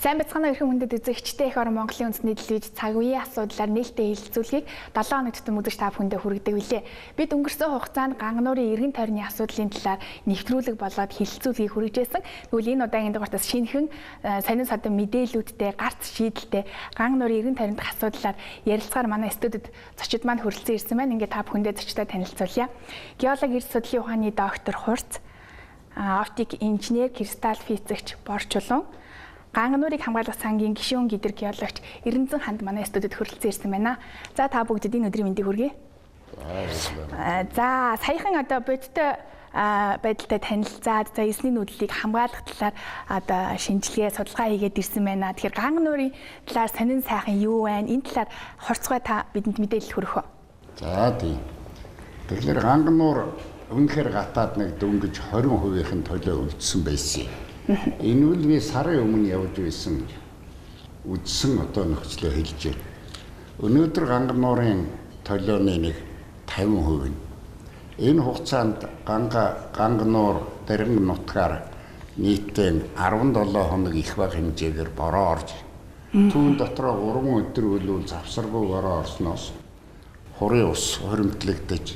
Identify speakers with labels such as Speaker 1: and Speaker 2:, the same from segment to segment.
Speaker 1: Сайн бацгаана уу эрхэм хүндэт үзэгчдээ, их орон Монголын үндэсний телевиз цаг үеийн асуудлаар нээлттэй хэлэлцүүлгийг 7 хоног тутам үзэгч та бүхэндээ хүргэдэг билээ. Бид өнгөрсөн хугацаанд Ганга нуурын эргэн тойрны асуудлын талаар нэвтрүүлэг болоод хэлэлцүүлгийг хүргэжсэн. Тэгвэл энэ удаагийн дугаартаас шинэхэн сонин содон мэдээллүүдтэй, гарц шийдэлтэй Ганга нуурын эргэн тойрны асуудлаар ярилцгаар манай студид зочид маань хүрэлцэн ирсэн байна. Ингээд та бүхэндээ зочдтой танилцуулъя. Геолог, эрдэс судлалын ухааны доктор Хурц, оптик инженер, кристалл физикч Борчулун, Ганга нуурыг хамгаалах сангийн гишүүн гидэр геологч Эрэнзэн ханд манай студид хүрэлцэн ирсэн байна. За, та бүгдэд энэ өдрийн мэндийг хүргэе. За, саяхан одоо бодиттой байдалтай танилцаад, за, элсний нүүдлийг хамгаалах талаар одоо шинжилгээ, судалгаа хийгээд ирсэн байна. Тэгэхээр Ганга нуурын талаар сонин сайхан юу байна? Энэ талаар хорцгой та бидэнд мэдээлэл хүргэх үү?
Speaker 2: За, тийм. Тэгэхээр Ганга нуур үнэхээр гатаад нэг дөнгөж 20%-ийн төлөө үлдсэн байсан юм. Энэ үл би сарын өмнө явж байсан, үзсэн одоо нөхцлөө хэлж байна. Өнөөдөр Ганга нуурын толионы нэг 50% нь. Энэ хугацаанд Ганга нуур Дарин нутгаар нийтдээ 17 хоног их бага хэмжээгээр бороо орж, түүн дотроо 3 өдөр өлүүл завсаргүй бороо орсноос хурын ус хоримтлагдаж,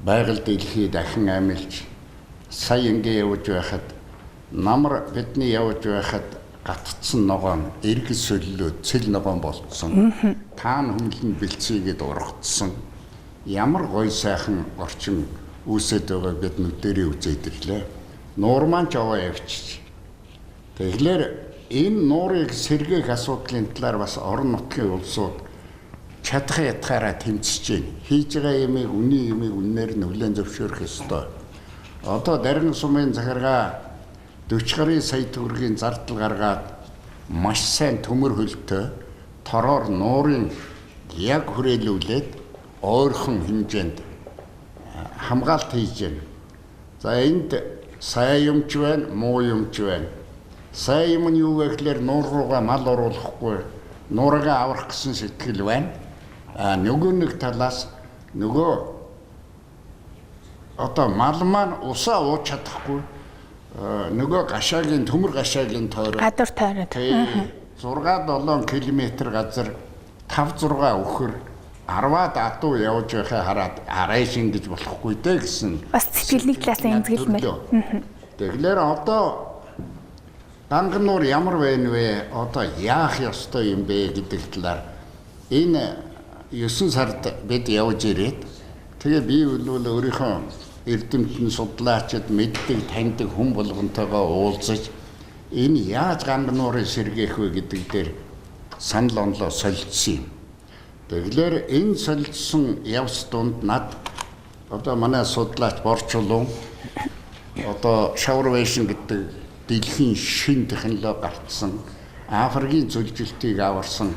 Speaker 2: байгаль дэлхий дахин амилж, сая ингэ явж байхад намар бидний явж байхад гатцсан ногоон эрг солилоо цэл ногоон болцсон. Таан хүмлэн бэлцээгээд ургацсан. Ямар гоё сайхан орчин үүсэт байгааг бид нүдэрээ үзээд ирлээ. Нуур маань ч аваа явчих. Тэгэхээр энэ нуурыг сэргээх асуудлын талаар бас орон нутгийн улсууд чадах ятгаараа тэмцэж байна. Хийж байгаа юмыг үний юмыг үннээр нь хүлээн зөвшөөрөх ёстой. Одоо Дарин сумын захиргаа 40 гаруй сая төгрөгийн зардал гаргаад маш сайн төмөр хөлтөө тороор нуурын яг хүрээлүүлээд ойрхон хэмжээнд хамгаалт хийж байна. За, энд сайн юмч байна, муу юмч байна. Сайн юм нь юу вэ гэхээр нуур руугаа мал оруулахгүй, нуургаа аврах гэсэн сэтгэл байна. А нөгөө нэг талаас нөгөө одоо мал маань усаа ууж чадахгүй, нөгөө гашаагийн төмөр гашаагийн тойрог
Speaker 1: гадуур тойроод
Speaker 2: 6 7 км газар 5 6 өхөр 10-аад адуу явж байхаа хараад арай шингэж болохгүй дээ гэсэн
Speaker 1: бас сэтгэл нэг талаас эмзэгэлмээр.
Speaker 2: Тэгэхээр одоо Ганга нуур ямар байна вэ? Одоо яах ёстой юм бэ гэдэг талаар энэ 9 сард бид явж ирээд, тэгээ би бол өөрийнхөө эрдэмтэн судлаачид, мэддэг таньдаг хүн болгонтойгоо уулзаж, энэ яаж Ганга нуурыг сэргээх вэ гэдэг дээр санал онолоо солилцсон юм. Тэгэхээр энэ солилцсон явц дунд над одоо манай судлаач Борчулун одоо Showervation гэдэг дэлхийн шин технологи гарцсан, Африкийн зөвлөлтийг аварсан,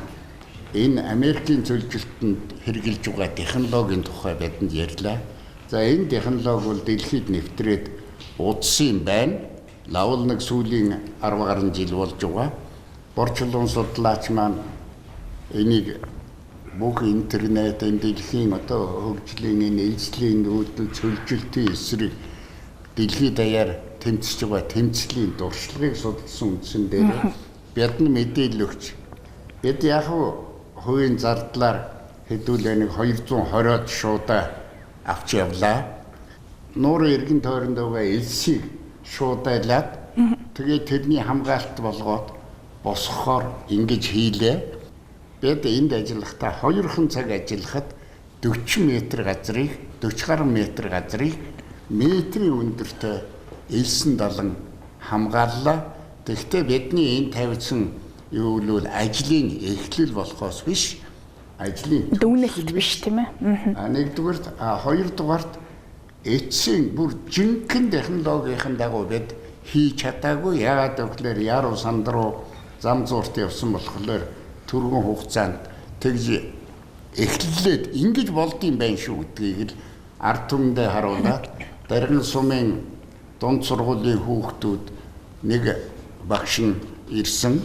Speaker 2: энэ Америкийн зөвлөлтөнд хэрэгжилж байгаа технологийн тухай бидэнд ярьлаа. За, энэ технологи бол дэлхийд нэвтрээд удсан юм байна. Лавл нэг сүүлийн 10 гаруй жил болж байгаа. Борчлон судлаач маань энийг бүх интернет, энэ дэлхийн одоо хөгжлийн, энэ эзлийн нүүдэл цөлжилтийн эсрэг дэлхийд даяар тэмцэж байгаа тэмцлийн дуршлагыг судалсан үндсэн дээр бидэнд мэдээлэл өгч, бид яг хувийн зардлаар хэдүүлээ нэг 220-од шуудаа авч явлаа. Нуурын эргэн тойронд байгаа элсийг шуудайлаад, тэгээд тэрний хамгаалалт болгоод босгохоор ингэж хийлээ. Бид энд ажиллахдаа 2хан цаг ажиллахад 40 м газрыг, 40 гаруй метр газрыг метрийн өндөртэй элсэн далан хамгааллаа. Тэгэхдээ бидний энэ тавьсан юу бол ажлын эхлэл болохоос биш, ажлын
Speaker 1: дүгнэлт биш, тийм ээ.
Speaker 2: А нэгдүгээрт, а хоёрдугаарт эцсийн бүр жинхэнэ технологийн дагуу бид хийж чадаагүй. Яагаад гэвэл яруу санд руу зам зуурт явсан болохоор түргэн хугацаанд тэгж эхлэлээд ингэж болдсон байх шүү гэдгийг л ард түмэндээ харуулад, Дарган сумын дунд сургуулийн хүүхдүүд, нэг багш нь ирсэн.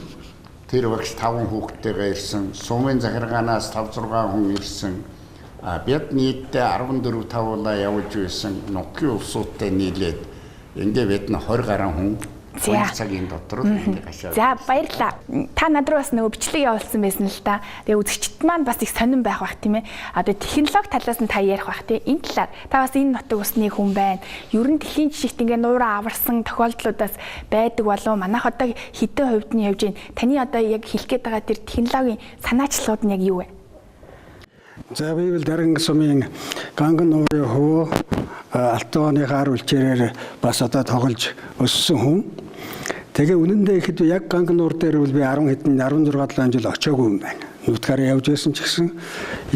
Speaker 2: Тэр багш 5 хүүхэдтэйгээ ирсэн. Сумын захиргаанаас 5 6 хүн ирсэн. А бид нийтдээ 14 тавуулаа явж байсан. Нутгийн улсуудтай нийлээд ингээ бид нь 20 гаруй хүн 2 цагийн дотор л энийг гашаа.
Speaker 1: За баярлалаа. Та над руу бас нөгөө бичлэг явуулсан байсан л та. Тэгээ үзэгчд маань бас их сонирн байх бах тийм ээ. Одоо технологи талаас нь та ярих бах тийм. Энэ талаар та бас энэ нутаг усны хүн байна. Ер нь дэлхийн жишгт ингээ нуураа аварсан тохиолдлуудаас байдаг болов манайх одоо хэдэн хувьд нь явж байна. Таны одоо яг хэлэх гээд байгаа тэр технологийн санаачлагууд нь яг юу вэ?
Speaker 3: За би бол Даранг сумын Ганган нуурын хөвөө Алтан ооны хаар үлчээрээр бас одоо тоглож өссөн хүн. Тэгээ үнэндээ ихэд яг Ганган нуур дээр бол би 10 хэдэн 16 7 жил очиагүй юм байна. Нутгаар явж байсан ч гэсэн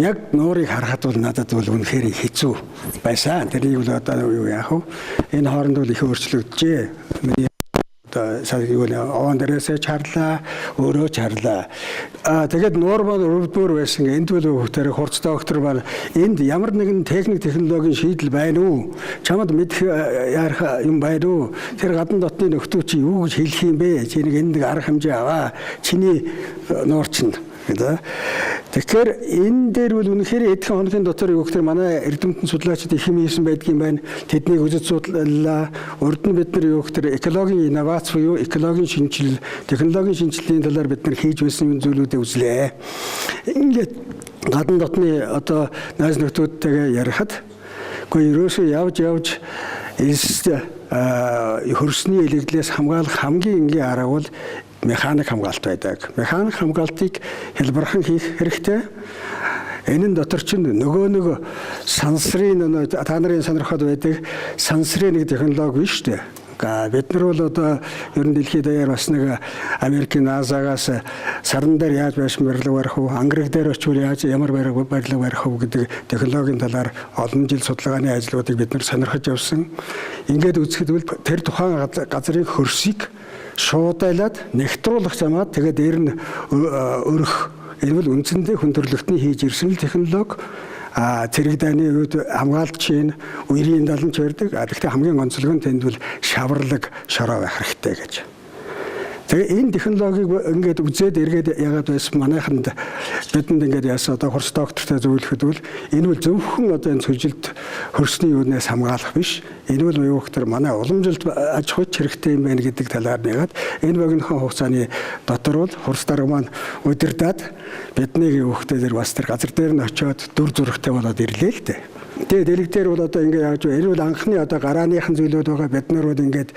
Speaker 3: яг нуурыг харахад бол надад бол үнэхээр хэцүү байсан. Тэрийг бол одоо юу яах вэ? Энэ хооронд бол их өөрчлөгдөжээ. Миний одоо овоон дээрээсээ ч харлаа, өөрөө ч харлаа. Тэгээд нуур маань өрөвдмөр байсан. Энд бол хөвтөр хурц доктор маань энд ямар нэгэн техник технологийн шийдэл байна уу? Чамд мэдэх ярих юм байна уу? Тэр гадна дотны нөхдөө чи юу гэж хэлэх юм бэ? Чи нэг энд нэг арга хэмжээ аваа. Чиний нуур чинь. Тэгэхээр энэ дээр бол үнэхээр эдхэн хоногийн дотор юу гэхээр манай эрдэмтэн судлаачид их юм хийсэн байдгийн байна. Тэднийг үзэж судлаа. Урд нь бид нар юу гэхээр экологийн инновац буюу экологийн шинжил, технологийн шинжилгээний талаар бид нар хийж байсан юм зүйлүүдээ үзлээ. Ингээд гадна дотны одоо найз нөхдүүдтэйгээ ярихад үгүй ерөөсөө явж элс хөрсний элэгдлээс хамгаалах хамгийн энгийн арга бол механик хамгаалт байдаг. Механик хамгаалтыг хэлбэрхэн хийх хэрэгтэй. Энэ нь дотор чинь нөгөө нэг сансрын та нарын сонирхоод байдаг сансрын нэг технологи биш үү? Бид нар бол одоо ер нь дэлхийд даяар бас нэг Америкийн NASA-гаас саран дээр яаж байшин барилга барих вэ? Ангараг дээр очивол яаж ямар барилга барих вэ гэдэг технологийн талаар олон жил судалгааны ажлуудыг бид нар сонирхож явсан. Ингээд үзэхэд бол тэр тухайн газрын хөрсийг шуудайлаад нэгтруулах замаар тэгээд дээр нь өрөх энэ бол үндсэндээ хүн төрөлхтний хийж ирсэн л технологи. Цэрэг дайны үед хамгаалт чинь үерийн даланч барьдаг. Гэхдээ хамгийн онцлог нь тэнд бол шаварлаг шороо байх хэрэгтэй гэж. Тэгээ энэ технологиг ингээд үзээд эргээд ягаад байсан манайханд бидэнд ингээд яасан одоо хурц доктортой зөвлөхөд бол энэ бол зөвхөн одоо энэ сүжилт хөрсний юунаас хамгаалах биш. Энэ бол юу гэхээр манай уламжилт аж ахуйч хэрэгтэй юм байна гэдэг талаар нэгээд энэ богинохон хугацааны дотор бол хурц дарга маань удирдаад биднийг юу гэхээр бас тэр газар дээр нь очиод дүр зурагтай болоод ирлээ л дээ. Тэгээ дэлэг дээр бол одоо ингээд яаж вэ? Энэ бол анхны одоо гарааныхан зүйлүүд байгаа. Бид нар бол ингээд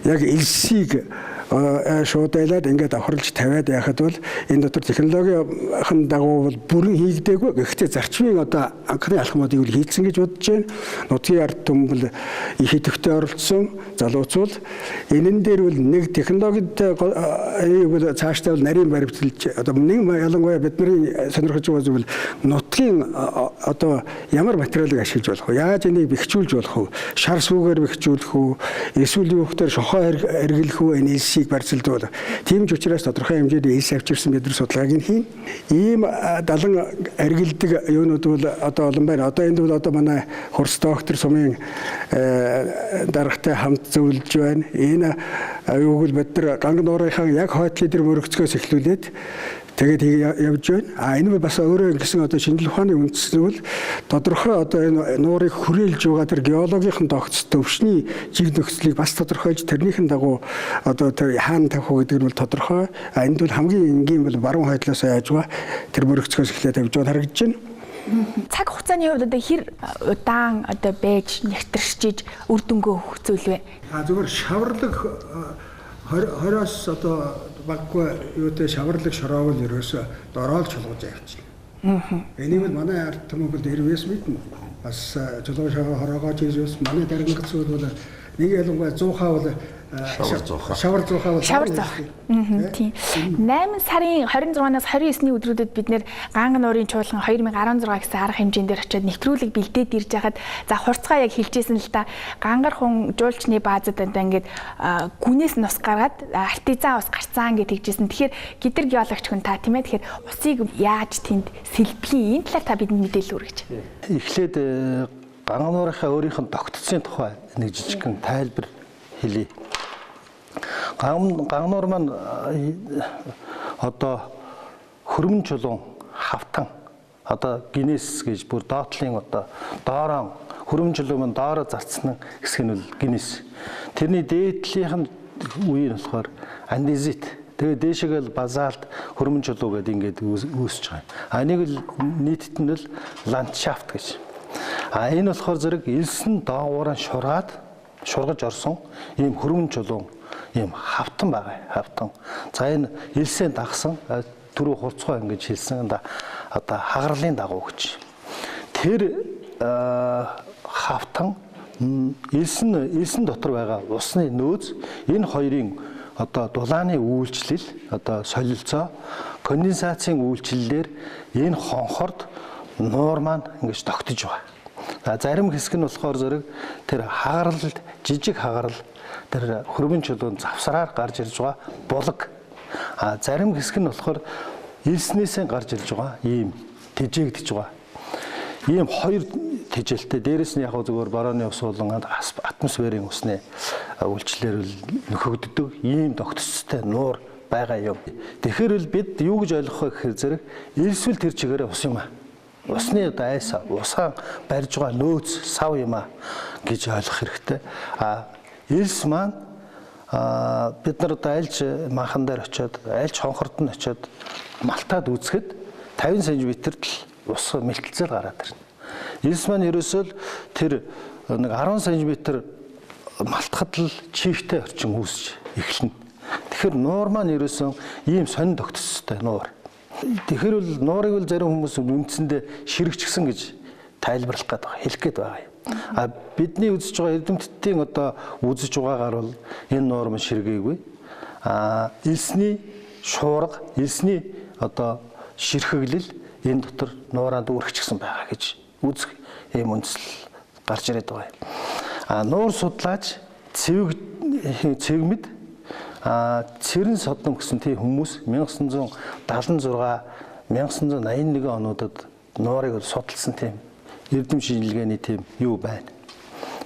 Speaker 3: яг элсийг шуудайлаад ингээд давхарлаж тавиад яхад бол энэ дотор технологийн дагуу бол бүрэн хийгдээгүй. Гэхдээ зарчмын одоо анхны алхмуудыг бол хийцэн гэж бодож байна. Нутгийн ард түмэн их идэвхтэй оролцсон залууцуул энэн дээр бол нэг технологид бол цаашдаа бол нарийн баримталж одоо нэг ялангуяа бидний сонирхож байгаа зүйл нутгийн одоо ямар материалыг ашиглаж болох вэ? Яаж энийг бэхжүүлж болох вэ? Шар сүүгээр бэхжүүлэх үү? Эсвэл юу гэхээр шохоо хэрэглэх үү? Энэ элсийг барьцалдуул. Тийм ч учраас тодорхой хэмжээний элс авчирсан бид нар судалгааг нь хийн. Ийм далан эргэлдэг юунууд бол одоо олон байна. Одоо энд бол одоо манай хурц доктор сумын даргатай хамт зөвлөж байна. Энэ юуг л бид нар Ганган нуурынхаа яг хойтлын дээр мөрөгцгөөс эхлүүлээд тэгээд явж байна. А энэ бас өөрөө ингэсэн одоо шинжлэх ухааны үндэс нь бол тодорхой одоо энэ нуурыг хүрээлж байгаа тэр геологийн тогтц төвшний жиг нөхцөлийг бас тодорхойлж тэрнийхэн дагуу одоо тэр хаана тавих уу гэдэг нь бол тодорхой. А энд бол хамгийн энгийн бол баруун хойдлоос яаж байгаа тэр мөрөгцгөөс эхлээд тавьж байгаа харагдаж байна.
Speaker 1: Цаг хугацааны хувьд одоо хэр удаан одоо байж нэгтэрчиж үр дүнгөө өгөх зүйл вэ?
Speaker 3: А зөвхөн шаварлаг 20-оос одоо баггүй юутай шаварлаг шороог л ерөөсөө дороол чулгаж авчихна. Энийг бол манай ард түмэн бол дэрвээс мэднэ. Бас чулуу хороогоо хийжээс манай даргангац бол нэг ялангуяа 100 хаа бол шавар зуухаа бол
Speaker 1: шавар зуух. Тийм. 8 сарын 26-наас 29-ний өдрүүдэд бид нэр Ганган нуурын чуулган 2016 гэсэн арга хэмжээн дээр очиод нэвтрүүлэг бэлдээд ирж байхад за хурцгаа яг хэлжсэн л да. Гангар хүн жуулчны баазад одоо ингээд гүнээс нь ус гаргаад артизан ус гарцаан гэж тэгжсэн. Тэгэхээр гидэр геологч хүн та тийм ээ. Тэгэхээр усыг яаж тэнд сэлбэхийн энэ талаар та бидэнд мэдээлэл өргөж.
Speaker 4: Эхлээд Ганган нуурынхаа өөрийнх нь тогтцсон тухай нэг жижигхэн тайлбар хэлье. Ганнуур маань одоо хөрмөн чулуун хавтан одоо гинес гэж бүр доотлын одоо доороо хөрмөн чулуун маань доороо зарцсан хэсэг нь бол гинес. Тэрний дээдлийнх нь үе нь болохоор андезит. Тэгээ дээшээгээл базальт, хөрмөн чулуу гэдэг ингээд үүсэж байгаа. А энийг л нийтэд нь л ландшафт гэж. А энэ болохоор зэрэг элсэн доогуураа шургаад шургаж орсон ийм хөрмөн чулуу ийм хавтан байгаа. Хавтан. За энэ элсээ дагсан түрүү хурцгай ингэж хэлсэн одоо хагарлын дагуу гэж. Тэр хавтан элсэн дотор байгаа усны нөөц энэ хоёрын одоо дулааны үйлчлэл одоо солилцоо конденсацийн үйлчлэлээр энэ хонхорд нуур маань ингэж тогтож байгаа. За зарим хэсэг нь болохоор зэрэг тэр хагарал жижиг хагарал тэр хөрмөн чулуун завсраар гарч ирж байгаа булаг. А зарим хэсэг нь болохоор элснээсээ гарч ирж байгаа ийм тэжээгдэж байгаа. Ийм хоёр тэжээлтэй. Дээрэс нь яг зөвхөн борооны ус болон атмосферийн усны үйлчлэлээр нөхөгддөг ийм тогтцтой нуур байгаа юм. Тэгэхээр л бид юу гэж ойлгох вэ гэхээр зэрэг элсвэл тэр чигээрээ ус юм аа. Усны одоо айс усаан барьж байгаа нөөц сав юм аа гэж ойлгох хэрэгтэй. А элс маань бид нар одоо альж манхан дээр очиод альж хонхорд нь очиод малтаад үзэхэд 50 см-д л ус мэлтэлзэл гараад ирнэ. Элс маань ерөөсөө л тэр нэг 10 см малтахад л чийгтэй орчин үүсч эхэлнэ. Тэгэхээр нуур маань ерөөсөн ийм сонин тогтцтой нуур. Тэгэхээр бол нуурыг бол зарим хүмүүс үндсэндээ ширэгчгсэн гэж тайлбарлах гээд байгаа, хэлэх гээд байгаа юм. А бидний үзэж байгаа эрдэмтдийн одоо үзэж байгаагаар бол энэ нуур маань ширгээгүй. А элсний шуурга, элсний одоо ширхэглэл энэ дотор нууранд үүрэгчгсэн байгаа гэж үзэх ийм үндсэл гарч ирээд байгаа юм. А нуур судлаач цэвгмэд цэрэн содном гэсэн тийм хүмүүс 1976 1981 онуудад нуурыг судалсан тийм эрдэм шинжилгээний тийм юу байна.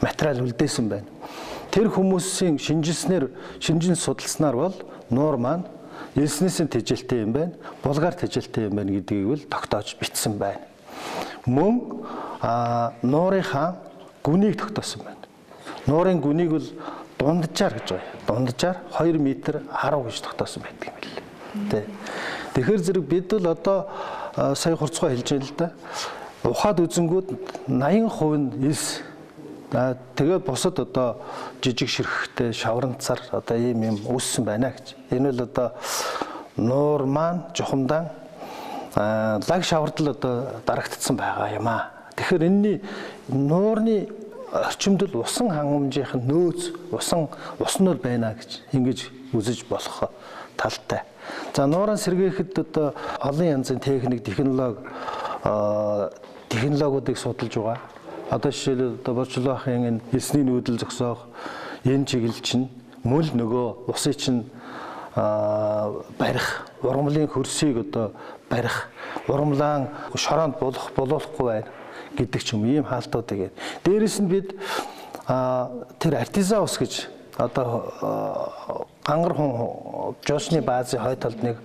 Speaker 4: Материал үлдээсэн байна. Тэр хүмүүсийн шинжилснээр шинжин судалснаар бол нуур маань элснээсээ тэжээлтэй юм байна, булгаар тэжээлтэй юм байна гэдгийг л тогтоож бичсэн байна. Мөн нуурынхаа гүнийг тогтоосон байна. Нуурын гүнийг бол дунджаар гэж байгаа. Дунджаар 2 м 10 гэж тогтоосон байдаг юм билээ. Тэ. Тэгэхээр зэрэг бид бол одоо сая хурцгай хэлж байна л да. Ухаад үзэнгүүд 80% нь элс. Тэгээд бусад одоо жижиг ширхэгтэй шавранцар одоо ийм юм үүссэн байна гэж. Энэ бол одоо нуур маань жухамдаан лаг шавардал одоо дарагдсан байгаа юм аа. Тэгэхээр энэний нуурны орчимдол усан хангамжийнх нь нөөц усан ус нь бол байна гэж ингэж үзэж болох талтай. За нуураа сэргээхэд одоо олон янзын техник, технологи технологиудыг судалж байгаа. Одоо жишээлбэл одоо Борчлоохын энэ элсний нүүдэл зогсоох энэ чиглэл чинь мөл нөгөө усыг чинь барих, ургамлын хөрсийг одоо барих, ургамлаан шороонд болох болуулахгүй байна гэдэг ч юм ийм хаалтуудыг. Дээрээс нь бид тэр артизан ус гэж одоо гангар хүн жуушны баазын хойд талд нэг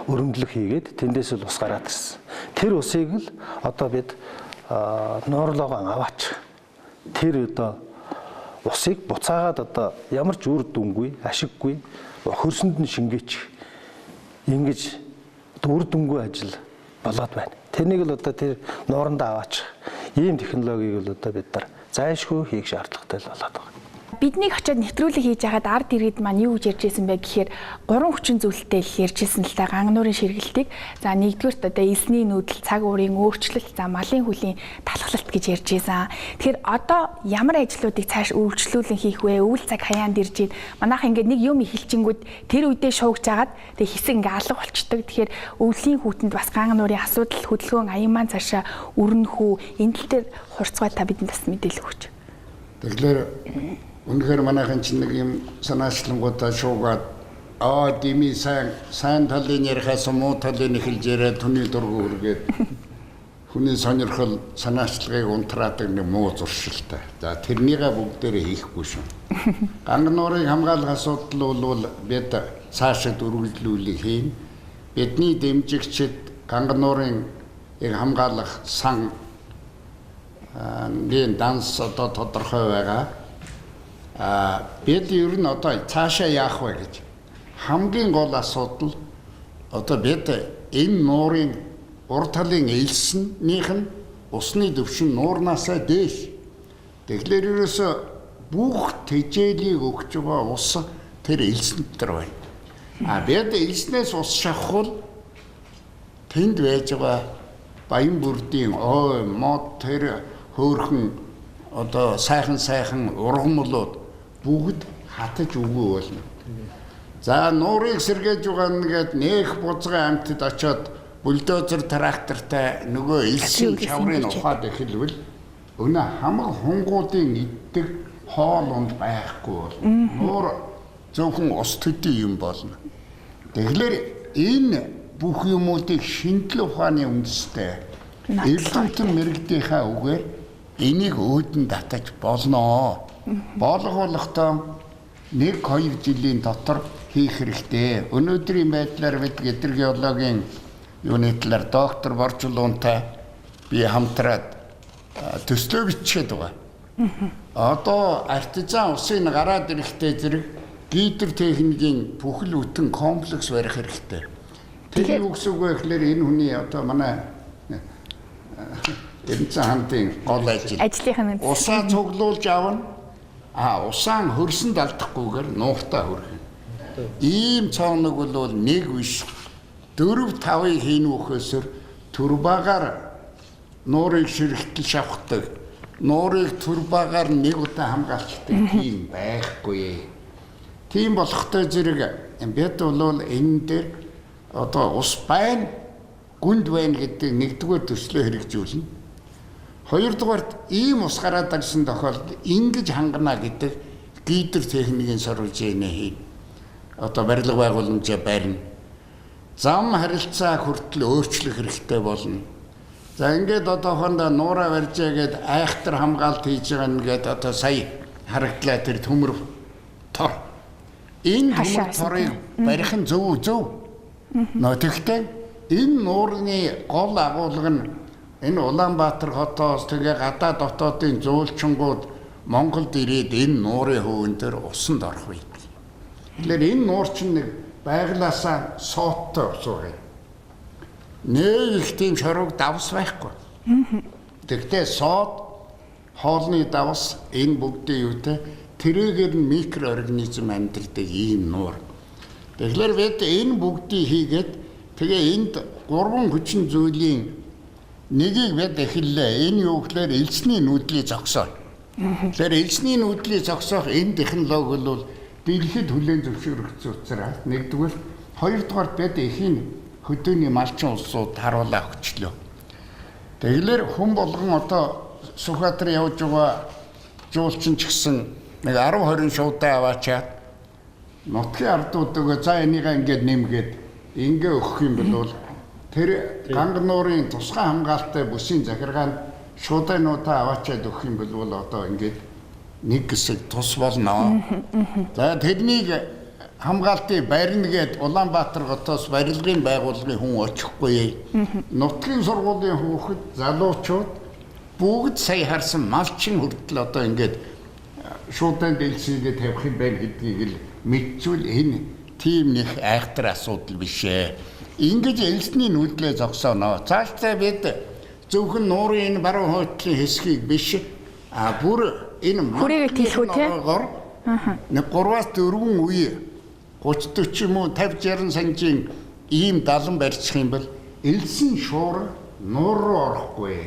Speaker 4: өрөмдлөх хийгээд тэндээс л ус гараад ирсэн. Тэр усыг л одоо бид нуурлогоон аваач. Тэр одоо усыг буцаагаад одоо ямар ч үр дүнгүй, ашиггүй хөрсөнд нь шингээч ингэж үр дүнгүй ажил болоод байна. Тэрнийг л одоо тэр нуурандаа аваач. Ийм технологиг л одоо бид нар зайлшгүй хийх шаардлагатай л болоод байгаа.
Speaker 1: Биднийг очиод нэвтрүүлэг хийж байхад ард иргэд маань юу гэж ярьж байсан бэ гэхээр гурван хүчин зүйлтэй л ярьж ирсэн л та ганган нуурын ширгэлтийг. За нэгдүгüрт одоо элсний нүүдэл, цаг уурын өөрчлөлт, за малын хөлийн талхлалт гэж ярьж байсан. Тэгэхээр одоо ямар ажлуудыг цааш үргэлжлүүлэн хийх вэ? Өвөл цаг хаяанд ирж байна. Манайх ингээд нэг юм эхэлчингүүд тэр үедээ шуугж агаад тэг хэсэг ингээд алга болчдөг. Тэгэхээр өвлийн хүүтэнд бас ганган нуурын асуудал хөдөлгөөн аян маань цаашаа өрнөх үү? Энэ тал дээр хурцгай та бидэнд бас мэдээлэл өгөөч.
Speaker 2: Тэгэхээр үнэхээр манайхан чинь нэг юм санаачлангуудаа шуугаад дими сайн талын ярихаас муу талын эхэлж яриад түүний дургу үргээд хүний сонирхол санаачлагыг унтраадаг нэг муу зуршилтай. За тэрнийгээ бүгдээрээ хийхгүй шүү. Ганган нуурыг хамгаалах асуудал бол бид цаашид үргэлжлүүлэх хийн. Бидний дэмжигчид ганган нуурын яг хамгаалах сан гийн данс одоо тодорхой байгаа. Бид ер нь одоо цаашаа яах вэ гэж хамгийн гол асуудал одоо бид энэ нуурын урд талын элснийх нь усны төвшин нуурнаасаа дээш. Тэгэхээр ерөөсө бүх тэжээлийг өгч байгаа ус тэр элсэн дотор байна. А бид элснээс ус шавхвал тэнд байж байгаа баян бүрдийн ой, мод тэр хөөрхөн одоо сайхан ургамлууд бүгд хатаж үгүй болно. За нуурыг сэргээж байгаа нэгэд нэх бузгай амьтад очиод бульдозер трактортай нөгөө элсийн чаврыг ухаад эхэлвэл өнөө хамаг хунгуудын иддэг хоол унд байхгүй болно. Нуур зөвхөн ус төдий юм болно. Тэгэхээр энэ бүх юмуудыг шинжлэх ухааны үндэстэй эрдэмтэн мэрэгдийнхаа үгээр энийг өөдөн татаж болно. Болгоолохдоо 1-2 жилийн дотор хийх хэрэгтэй. Өнөөдрийн байдлаар бид гидрогеологийн юуны талаар доктор Боржлуунтай би хамтраад төслөө бичээд байгаа. Одоо артизан усын гараад ирэхтэй зэрэг гидротехникийн бүхэл бүтэн комплекс барих хэрэгтэй. Тэр юу гэсэн үг вэ гэхээр энэ хүний одоо манай Эрдэнэцэн хандын гол ажил.
Speaker 1: Ажлынх нь
Speaker 2: усаа цуглуулж авна. А усаан хөрсөнд алдахгүйгээр нууртаа хөргөнө. Ийм цооног бол нэг биш 4-5-ыг хийнүүхөөсөр турбагаар нуурыг ширхтэл шавхдаг. Нуурыг турбагаар нэг удаа хамгаалцдаг тийм байхгүй. Тийм болохтой зэрэг бид бол энэ дээр одоо ус байна, гүнд байна гэдэг нэгдүгээр төслөө хэрэгжүүлнэ. Хоёрдугаарт ийм ус гараад ирсэн тохиолдолд ингэж хангана гэдэг гидротехникийн соруулжээ хийн. Одоо барилга байгууламжаа барина. Зам харилцаа хүртэл өөрчлөх хэрэгтэй болно. За ингээд одоохондоо нуураа барьжээ гээд айхтар хамгаалт хийж байгаа нэгээд одоо сая харагдлаа тэр төмөр тор. Энэ төмөр торыг барих нь зөв. Нөө тэгтээ энэ нуурны гол агуулга нь энэ Улаанбаатар хотоос тэгээ гадаад дотоодын зөөлчингууд Монголд ирээд энэ нуурын хөвөн дээр усанд орох үед. Тэгэхээр энэ нуур чинь нэг байглаасаа сооттой ус байгаа. Нэг их тийм шорог давс байхгүй. Тэгтээ соод хоолны давс энэ бүгдийн юутай тэрээгээр нь микроорганизм амьдардаг ийм нуур. Тэгэхээр бид энэ бүгдийг хийгээд тэгээ энд гурван хүчин зүйлийн нэгийг бид эхэллээ. Энэ юу гэхээр элсний нүүдлийг зогсоо. Тэгэхээр элсний нүүдлийг зогсоох энэ технологи бол дэлхийд хүлээн зөвшөөрөгдсөн учраас нэгдүгээр, хоёрдугаар бид эхийн хөдөөний малчин улсууд харуулаа өгчлөө. Тэгэхээр хүн болгон одоо Сүхбаатар явж байгаа жуулчин ч гэсэн нэг 10 20 шуудаа аваачаад нутгийн ардууд өгөө за энийгээ ингээд нэмгээд ингээ өгөх юм бол тэр ганга нуурын тусгай хамгаалалттай бүсийн захиргаанд шуудануудаа аваачаад өгөх юм бол одоо ингээд нэг хэсэг тус болно. За тэрнийг хамгаалтыг барина гээд Улаанбаатар хотоос барилгын байгууллагын хүн очихгүй. Нутгийн сургуулийн хүүхэд залуучууд бүгд сая харсан малчин хүртэл одоо ингээд шуудан дэлсийгээ тавих юм байна гэдгийг л мэдчихвэл энэ тийм нэг айхтар асуудал биш ээ. Ингэж элсний нүүдлээ зогсооно. Цаашдаа бид зөвхөн нуурын энэ баруун хойтлын хэсгийг биш а бүр энэ
Speaker 1: хүрээгээ тэлэх үү те?
Speaker 2: Нэг 3-4 үе 30 40 юм уу 50 60 санжийн ийм далан барьчих юм бол элсэн шуур нуур руу орохгүй.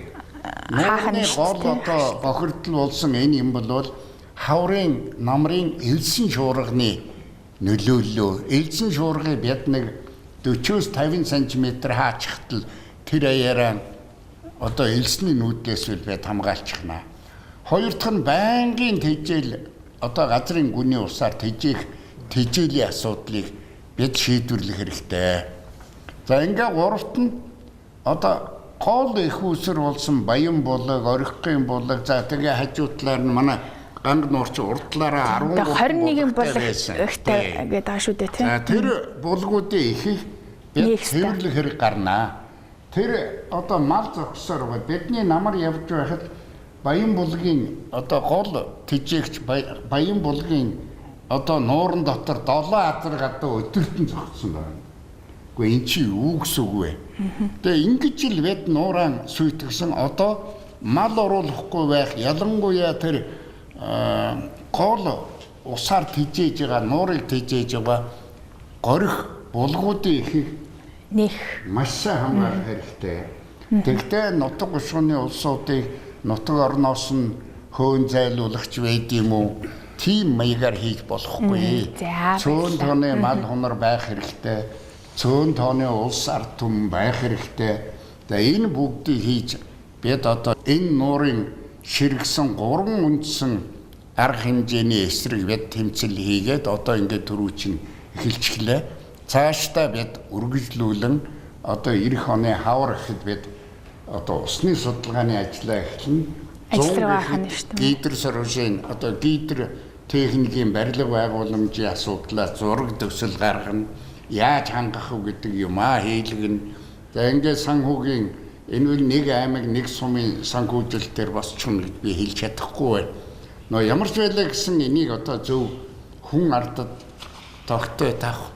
Speaker 2: Нуурны гол одоо бохирдол болсон энэ юм бол хаврын намрын элсэн шуурганы нөлөөллөө. Элсэн шуургыг бид нэг 40-50 см хаачихтал тэр аяараа одоо элсний нүүдлээс бид хамгаалчихна. Хоёр дахь нь байнгын тэжээл одоо газрын гүний усаар тэжээх тэжээлийн асуудлыг бид шийдвэрлэх хэрэгтэй. За ингээ гуравт нь одоо гол их усэр болсон Баян булаг, Орхикын булаг, за тэгээ хажуу талаар нь манай ганг нуурч урд талаараа 13
Speaker 1: 21 булаг ихтэй гэдэг байгаа шүү дээ тийм.
Speaker 2: За тэр булгуудын ихийг бид цэвэрлэх хэрэг гарнаа. Тэр одоо мал зогсоор байгаа. Бидний намар явж байхад Баян булгийн одоо гол тэжээгч Баян булгийн одоо нууран дотор 7 азар гадаа өдөртөн зогссон байна. Үгүй эн чи юу гэсэн үг вэ? Тэгээ ингэж л бид нууран сүйтгэсэн одоо мал оруулахгүй байх ялангуяа тэр гол усаар тэжээж байгаа нуурыг тэжээж байгаа горих булгуудын ихийг
Speaker 1: нэх
Speaker 2: маш сайн хамгаалах хэрэгтэй. Тэгтээ нутаг бушууны улсуудыг нутаг орноос нь хөөн зайлуулагч байд юм уу? Тийм маягаар хийж болохгүй. Цөөн тооны мал хунар байх хэрэгтэй. Цөөн тооны улс ард түмэн байх хэрэгтэй. Тэгээ энэ бүгдийг хийж бид одоо энэ нуурын ширгсэн гурван үндсэн арга хэмжээний эсрэг бид тэмцэл хийгээд одоо ингээд түрүү чинь эхэлчихлээ. Цаашдаа бид үргэлжлүүлэн одоо ирэх оны хавар гэхэд бид одоо усны судалгааны ажлаа эхэлнэ. Гидр сорвшийн одоо гидр техникийн барилга байгууламжийн асуудлаа зураг төсөл гаргана. Яаж хангах вэ гэдэг юм аа хийлгэнэ. За ингээд санхүүгийн энэ үл нэг аймаг нэг сумын санхүүжилтээр босчихно гэж би хэлж чадахгүй байна. Нөө ямар ч байлаа гэсэн энийг одоо зөв хүн ардад тогтой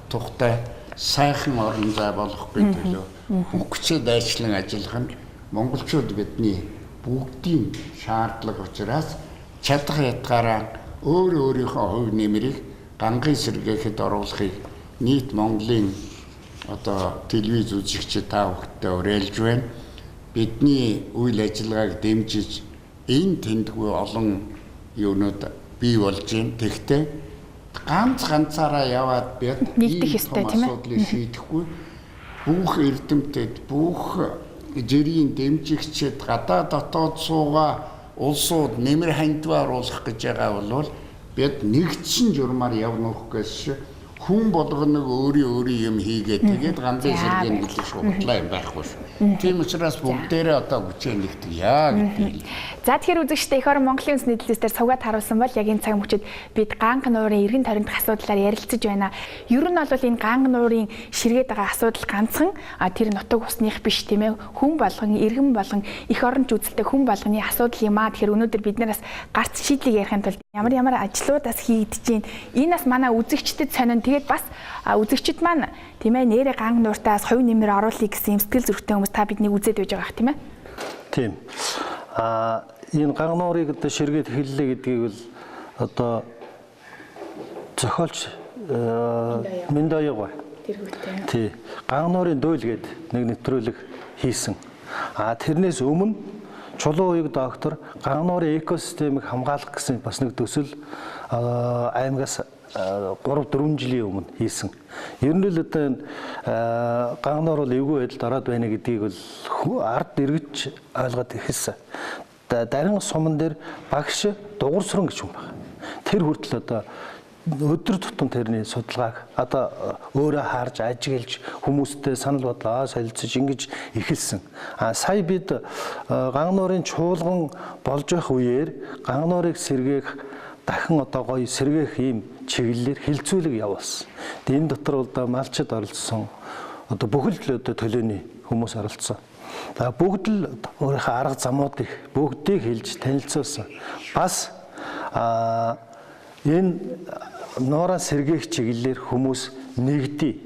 Speaker 2: тухтай сайхан орон зай болгох гэж төлөө хүчээ дайчлан ажиллах нь монголчууд бидний бүгдийн шаардлага учраас чадах ятгаараа өөр өөрийнхөө хувь нэмрийг гангийн сэргээхэд оруулахыг нийт Монголын одоо телевиз үзэгчид та бүхэндээ уриалж байна. Бидний үйл ажиллагааг дэмжиж энэ тэндгүй олон юунууд бий болж байна. Тэгэхдээ ганц ганцаараа яваад бид
Speaker 1: нэгдэх ёстой тийм ээ.
Speaker 2: Асуудлыг шийдэхгүй бүх эрдэмтэд бүх жирийн дэмжигчид гадаа дотоод суугаа улсууд нэмэр хандив оруулах гэж байгаа бол бид нэгдсэн журмаар явна гэхээс хүн болгоног өөрийн өөрийн юм хийгээ тэгээд ганцын сэргээн гэдэг шугамлаа юм байхгүй шүү. Тийм учраас бүгдээрээ одоо хүчээ нэгтгэе гэдэг.
Speaker 1: За тэгэхээр үзэгчдээ эх орон Монголын үндэсний телевиз дээр сувгаад харуулсан бол яг энэ цаг мөчид бид Ганг нуурын эргэн тойрондох асуудлаар ярилцаж байна. Ер нь бол энэ Ганг нуурын ширгээд байгаа асуудал ганцхан тэр нутаг усных биш тийм ээ. Хүн болгон, иргэн болгон, эх оронч үзэлтэй хүн болгоны асуудал юм аа. Тэгэхээр өнөөдөр бид нараас гарц шийдлийг ярихын тулд ямар ямар ажлуудаас хийгдэж байна. Энэ бас манай үзэгчдэд сонин. Тэгээд бас үзэгчд маань тийм ээ нэрээ Ганг нууртаас хувь нэмэр оруулъя гэсэн юм сэтгэл зүрхтэй хүмүүс та биднийг үзээд байж байгаа х тийм ээ.
Speaker 4: Тийм. Энэ Ганг нуурыг одоо ширгээд эхэллээ гэдгийг бол одоо зохиолч Миндоёго
Speaker 1: тэр хүүтэй.
Speaker 4: Тий. Ганг нуурын дуйл гээд нэг нэвтрүүлэг хийсэн. Тэрнээс өмнө Чулуу уяг доктор Ганг нуурын экосистемийг хамгаалах гэсэн бас нэг төсөл аймагаас 3-4 жилийн өмнө хийсэн. Ер нь л одоо энэ Ганг нуур бол эвгүй байдалд ороод байна гэдгийг бол ард эргэж ойлгоод эхэлсэн. Дарин суман дээр багш Дугуйсран гэж хүн байна. Тэр хүртэл одоо өдөр тутам тэрний судалгааг одоо өөрөө харж ажиглаж хүмүүстэй санал бодлоо солилцож ингэж эхэлсэн. Сая бид Ганг нуурын чуулган болж байх үеэр Ганг нуурыг сэргээх дахин одоо гоё сэргээх ийм чиглэлээр хилцүүлэг явуулсан. Энэ дотор бол малчид оролцсон. Одоо бүхэл л одоо төлөөний хүмүүс оролцсон. За бүгд л өөрийнхөө арга замуудыг бүгдийг хэлж танилцуулсан. Бас энэ нуураа сэргээх чиглэлээр хүмүүс нэгдээ.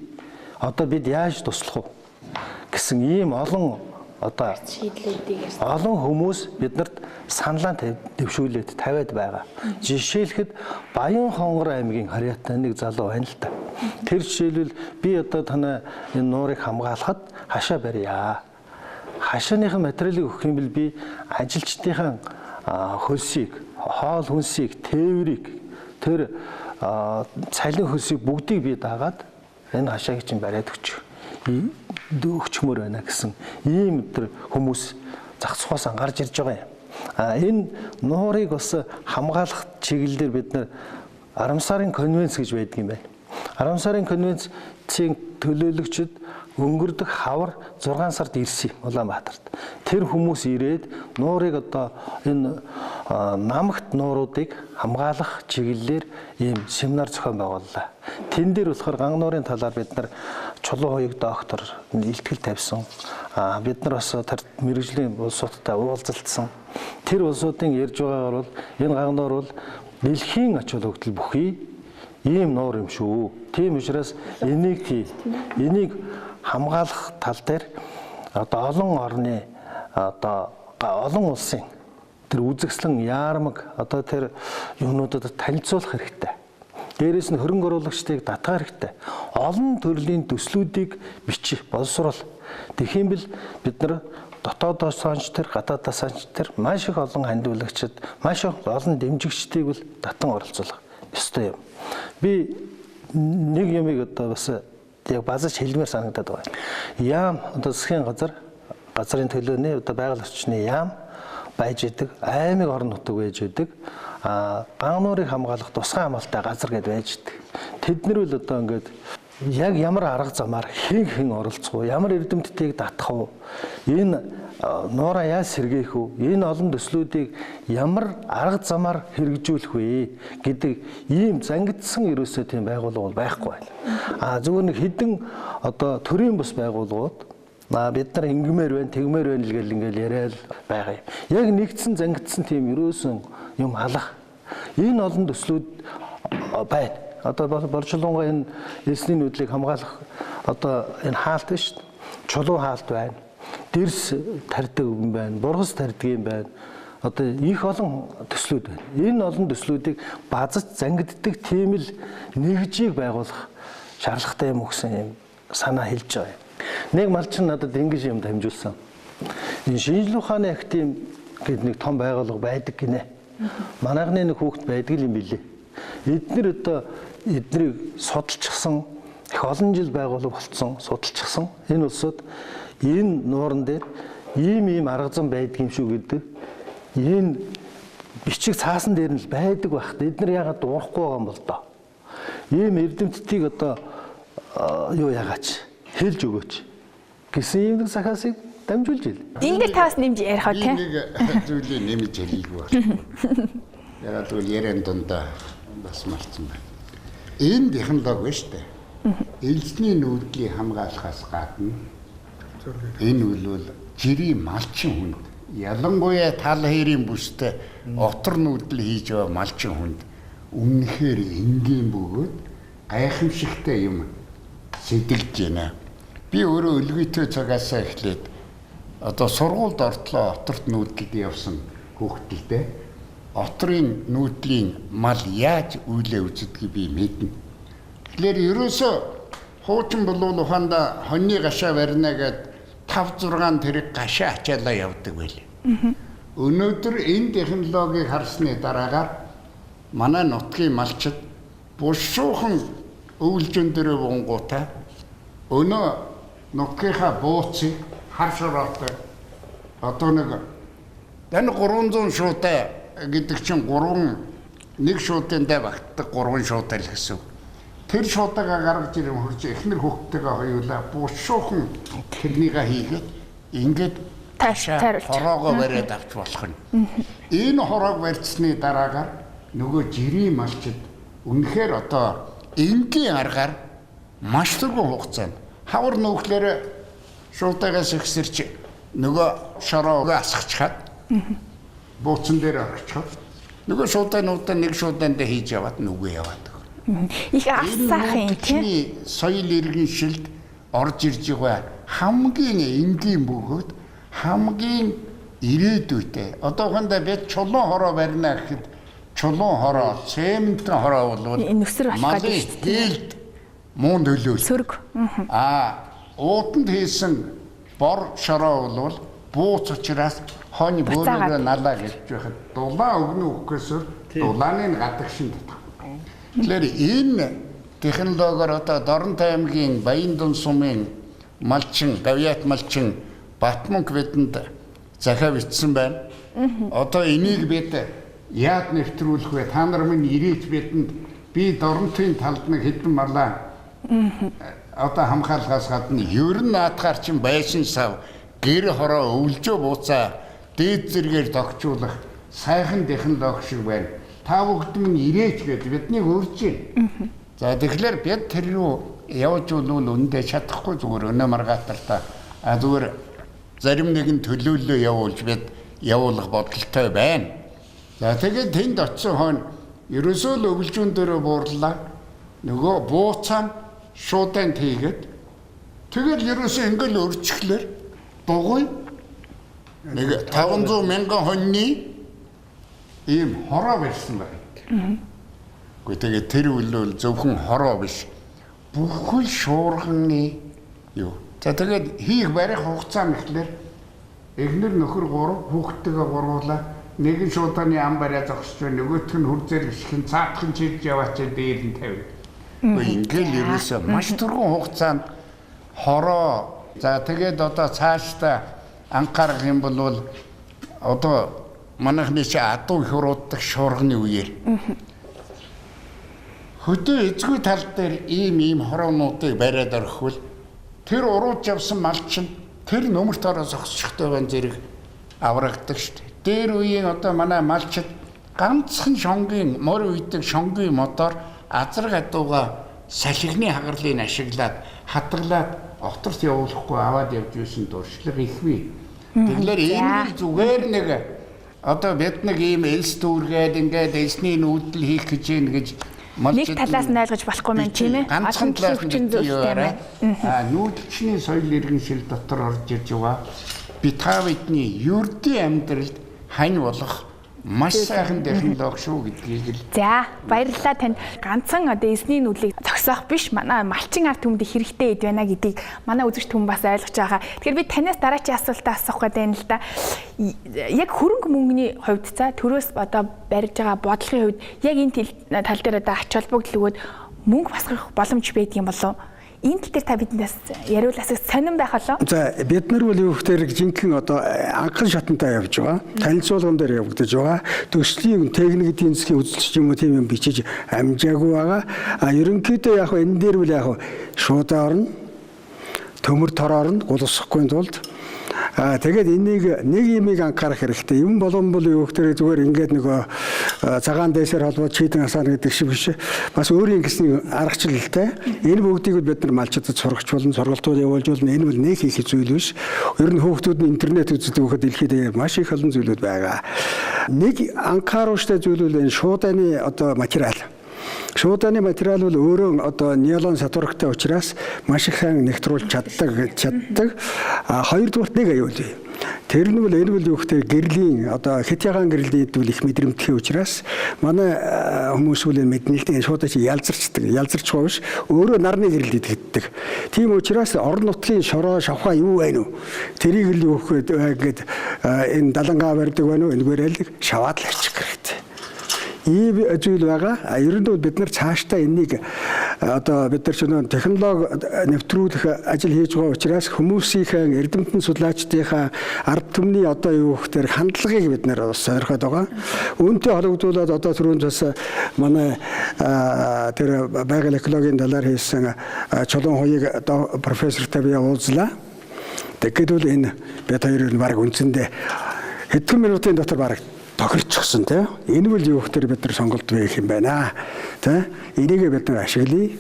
Speaker 4: Одоо бид яаж туслах вэ гэсэн ийм олон одоо
Speaker 1: шийдлүүдийг ярьсан.
Speaker 4: Олон хүмүүс биднэрт саналаа дэвшүүлээд тавиад байгаа. Жишээлхэд Баян хонгор аймгийн харьяатай нэг залуу байна л та. Тэр жишээлбэл би одоо танай энэ нуурыг хамгаалахад хашаа барья. Хашааныхаа материалыг өгөх юм бол би ажилчдынхаа хөлсийг, хоол хүнсийг, тээврийг, тэр цалин хөлсийг бүгдийг би дагаад энэ хашааг чинь бариад өгчих өгчмөр байна гэсэн ийм тэр хүмүүс зах зухаас гарч ирж байгаа юм. Энэ нуурыг бас хамгаалах чиглэлээр бид нар Рамсарын конвенц гэж байдаг юм байна. Рамсарын конвенцийн төлөөлөгчд өнгөрдөх хавар 6 сард ирсэн юм Улаанбаатарт. Тэр хүмүүс ирээд нуурыг одоо энэ намагт нууруудыг хамгаалах чиглэлээр ийм семинар зохион байгууллаа. Тэн дээр болохоор Ганга нуурын талаар бид нар Чулуу хоёуг доктор илтгэл тавьсан. Бид нар бас тэр мэргэжлийн улсуудтай уулзалтсан. Тэр улсуудын ярьж байгаагаар бол энэ Ганга нуур бол дэлхийн ач холбогдол бүхий ийм нуур юм шүү. Тийм учраас энийг хамгаалах тал дээр одоо олон орны одоо олон улсын тэр үзэсгэлэн яармаг одоо тэр юмнуудад танилцуулах хэрэгтэй. Дээрээс нь хөрөнгө оруулагчдыг татах хэрэгтэй. Олон төрлийн төслүүдийг бичих, боловсруул. Тэгхийн бил бид нар дотоодоос санч тэр гадаадаас санч тэр маш их олон хандивлагчид, маш их олон дэмжигчдийг бол татан оролцуулах ёстой юм. Би нэг юмыг одоо бас яг базаж хэлмээр санагдаад байгаа. Яам одоо засгийн газар, газрын төлөөний одоо байгаль орчны яам байж идэг, аймаг орон нутаг байж идэг, Ганга нуурыг хамгаалах тусгай хамгаалалтай газар гэдээ байж идэг. Тэд нар үл одоо ингээд яг ямар арга замаар хэн хэн оролцох уу, ямар эрдэмтдийг татах уу, энэ нуураа яаж сэргээх үү, энэ олон төслүүдийг ямар арга замаар хэрэгжүүлэх вэ гэдэг ийм зангидсан ерөөсөө тийм байгууллага бол байхгүй байна. А зүгээр нэг хэдэн одоо төрийн бус байгууллагууд бид нар ингэмээр байна, тэгмээр байна л гэл ингээл яриад байгаа юм. Яг нэгдсэн зангидсан тийм ерөөсөн юм алах. Энэ олон төслүүд байна. Одоо борчлонгоо энэ элсний нүүдлийг хамгаалах одоо энэ хаалт биш шүү дээ. Чулуу хаалт байна. Дэрс тарьдаг юм байна, бургас тарьдаг юм байна. Одоо их олон төслүүд байна. Энэ олон төслүүдийг базаж зангиддаг тийм л нэгжийг байгуулах шаардлагатай юм гэсэн юм санаа хэлж байгаа юм. Нэг малчин надад ингэж юм дамжуулсан. Энэ шинжлэх ухааны академи гэдэг нэг том байгууллага байдаг гинэ. Манайхны нэг хүүхэд байдаг юм билээ. Эднэр одоо эднийг судалчихсан, их олон жил байгууллага болцсон, судалчихсан. Энэ улсууд энэ нууран дээр ийм ийм арга зам байдаг юм шүү гэдэг энэ бичиг цаасан дээр нь л байдаг байх. Эднэр яагаад дуурахгүй байгаа юм бол доо. Ийм эрдэмтдийг одоо юу яагаач хэлж өгөөч гэсэн ийм нэг сахаасыг дамжуулж ил.
Speaker 1: Энэ дээр та бас нэмж ярих уу тийм?
Speaker 2: Нэг зүйлийг нэмж хэлэхгүй байна. Ягаад гэвэл яриан дундаа бас мартсан байна. Энэ технологи байна шүү дээ. Элсний нүүдлийг хамгаалахаас гадна энэ бол жирийн малчин хүнд ялангуяа тал хоёрын бүстэй отор нүүдэл хийж байгаа малчин хүнд үнэхээр энгийн бөгөөд гайхамшигтай юм сэтгэлж байна. Би өөрөө өлгийтэй цагаасаа эхлээд одоо сургуульд ортлоо оторт нүүдэлд явсан хүүхдэлтэй отрын нүүдлийн мал яаж үйлээ үзэдгийг би мэднэ. Тэгэхээр ерөөсөө хуучин болов ухаанда хоньны гашаа барина гэд 5 6 тэрэг гашаа ачаалаа явдаг байлээ. Өнөөдөр энэ технологиг харсны дараагаар манай нутгийн малчид бушуухан өвлжөн дөрөв бунгуутай өнөө нутгийнхаа бууцыг хар шороотой одоо нэг дан 300 шуутай гэдэг чинь 3 нэг шуудын дай багтдаг 3 шуутай л гэсэн. Тэр шуудагаа гаргаж ирэн хурж эхнэр хүүхдтэйгээ хоёулаа бушуухан тэрнийгээ хийгээд ингээд хороогоо бариад авч болох нь. Энэ хороог барьцсны дараагаар нөгөө жирийн малчид үнэхээр одоо энгийн аргаар маш түргэн хугацаанд хавар нүүхлээр шуудагаас ихсэрч нөгөө шороогоо асгachаад бууцан дээр орчиход нөгөө шуудаануудаа нэг шуудаандаа хийж яваад нүгөө яваад.
Speaker 1: Их асаах юм тийм.
Speaker 2: Соёл иргэншилд орж ирж байгаа хамгийн энгийн бөгөөд хамгийн ирээдүйтэй. Одоохондоо бид чулуун хороо барина гэхэд чулуун хороо, цементэн хороо бол
Speaker 1: нүсэр болох гэдэг шүү
Speaker 2: дээ. Гээлд муу нөлөөлөл.
Speaker 1: Сөрөг.
Speaker 2: Аа, ууданд хийсэн бор шороо бол бууц учраас хонь бөөрөөрөө налаа гэж байхад дулаан өгнө өгөхөөс дулааны гадагшин татах. Тэгэхээр энэ технологиор одоо Дорнот аймгийн Баяндун сумын малчин, Гавьяат малчин Батмөнх бидэнд захиа бичсэн байна. Одоо энийг бид яад нэвтрүүлэх вэ? Та нар минь ирээч бидэнд би Дорнотын талд нэг хэдэн малаа одоо хамгаалахаас гадна ер нь наадхаар чинь байшин сав гэр хороо өвлжөө бууцаа дээд зэргээр тогтчуулах сайхан технологи шиг байна. Та бүгд минь ирээч гэж биднийг урьж байна. За тэгэхээр бид тэр рүү явж үлүүл үндэ чадахгүй зүгээр өнөө маргаатартаа а зүгээр зарим нэгэн төлөөллөө явуулж бид явуулах бодолтой байна. За тэгээд тэнд очисон хойно ерөөсөө л өвлжүүн дээрээ буурлаа. Нөгөө бууцаа шуудан тийгээд тэгэл ерөөсөө ингээл өрчихлөөр дугуй нэг 500 мянган хоньны ийм хороо барьсан байна. Гэхдээ тэгээд тэр үйл зөвхөн хороо биш. Бүхэл шуурганы юу. За тэгээд хийх барих хугацаа мэхлээр эхнэр нөхөр гурав хүүхдтэйгээ гурвуулаа нэг нь шуудааны ам бариа зогсож байна. Нөгөөх нь хүрзээр гიშхэн цаадах нь чирж яваач дээр нь тавина. Ингээл ерөөсөө маш түргэн хугацаанд хороо. За тэгээд одоо цаашдаа анхаарах юм бол одоо манайхны чи адуу их урууддаг шуурганы үеэр хөдөө эзгүй тал дээр ийм хороонуудыг бариад орхивол тэр урууж явсан мал чинь тэр нөмөрт ороо зогсчихтой байна зэрэг аврагдаг шүү дээ. Дээр үеийн одоо манай малчид ганцхан шонгийн морь үйдэг шонгийн модоор азраг адууга салхины хагарлыг ашиглаад хадгалаад огторт явуулахгүй аваад явж байсан туршлага их бий. Тэгэхээр энэ л зүгээр нэг одоо бид нэг ийм элс дүүргээд ингээд элсний нүүдэл хийх гэж юм гэж
Speaker 1: нэг талаас нь ойлгож болохгүй мэн тийм ээ.
Speaker 2: Ганцхан талаас нь байна. А нүүдэлчний соёл иргэншил дотор орж ирж байгаа. Би та бидний ердийн амьдралд хань болох маш сайхан технологи шүү гэдгийг л.
Speaker 1: За баярлалаа танд. Ганцхан одоо эзний нүдлийг зогсоох биш манай малчин ард түмэд хэрэгтэй эд байна гэдгийг манай үзэгч түмэн бас ойлгож байгаа. Тэгэхээр би танаас дараачийн асуултаа асуух гэдэг юм л да. Яг хөрөнгө мөнгөний хувьд за төрөөс одоо барьж байгаа бодлогын хувьд яг энэ тал дээр одоо ач холбогдол өгөөд мөнгө босгох боломж байдаг юм болов уу? Энэ тал дээр та биднээс яриулаас сонирн байх болов.
Speaker 3: За бид нар бол юу гэхээр жинхэнэ одоо анхан шатантай явж байгаа. Танилцуулган дээр явагдаж байгаа. Төслийн техник эдийн засгийн үзэлч юм уу тийм юм бичиж амжаагүй байгаа. А ерөнхийдөө яг энэ дээр бол яг шуудаа орно. Төмөр тор орно гулсахгүй тулд. Аа тэгээд энийг нэг юмыг анхаарах хэрэгтэй. Юм болгон бол юу гэхээр зүгээр ингээд нөгөө цагаан дээсээр холбоод чийдэн асаана гэдэг шиг биш. Бас өөрийн гэсэн аргачлалтай. Энэ бүгдийг бид нар малчдад сургах болно, сургалтууд явуулж болно. Энэ бол нэг хийх зүйл биш. Ер нь хүүхдүүд нь интернет үздэг хөхөд дэлхийд даяар маш их олон зүйлүүд байгаа. Нэг анхааруулжтай зүйл бол энэ шуудааны одоо материал. Шуудааны материал бол өөрөө одоо неолон сатурагтай учраас маш их сайн нэгтрүүлж чаддаг. А хоёрдугаарт нэг аюул бий. Тэр нь бол энэ бол юу гэхээр гэрлийн одоо хэд ягаан гэрлийн идвэл их мэдрэмтгий учраас манай хүмүүс үл мэднэ л дээ шуудаа чи ялзарчдаг. Ялзарч байгаа биш. Өөрөө нарны гэрэл идэгддэг. Тийм учраас орон нутгийн шороо шавхаа юу байна вэ? Тэрийг л юу гэхээр ингээд энэ далангаа барьдаг байна уу? Энэгээр л шаваад л ачих хэрэгтэй. Ийм зүйл байгаа. Ер нь бол бид нар цаашдаа энийг одоо бид нар ч нөө технологи нэвтрүүлэх ажил хийж байгаа учраас хүмүүсийнхээ эрдэмтэн судлаачдынхаа ард түмний одоо юу гэхээр хандлагыг бид нар бас сонирхоод байгаа. Үүнтэй холбогдуулаад одоо түрүүнд бас манай тэр байгаль экологийн талаар хийсэн Чулуун хуйг профессортай би уулзлаа. Тэгээд бол энэ бид хоёр нь баг үндсэндээ хэдхэн минутын дотор баг тохирчихсон тий. Энэ бол юу гэхээр бид нар сонголт байх юм байна. Тий. Энийгээ бид нар ашиглая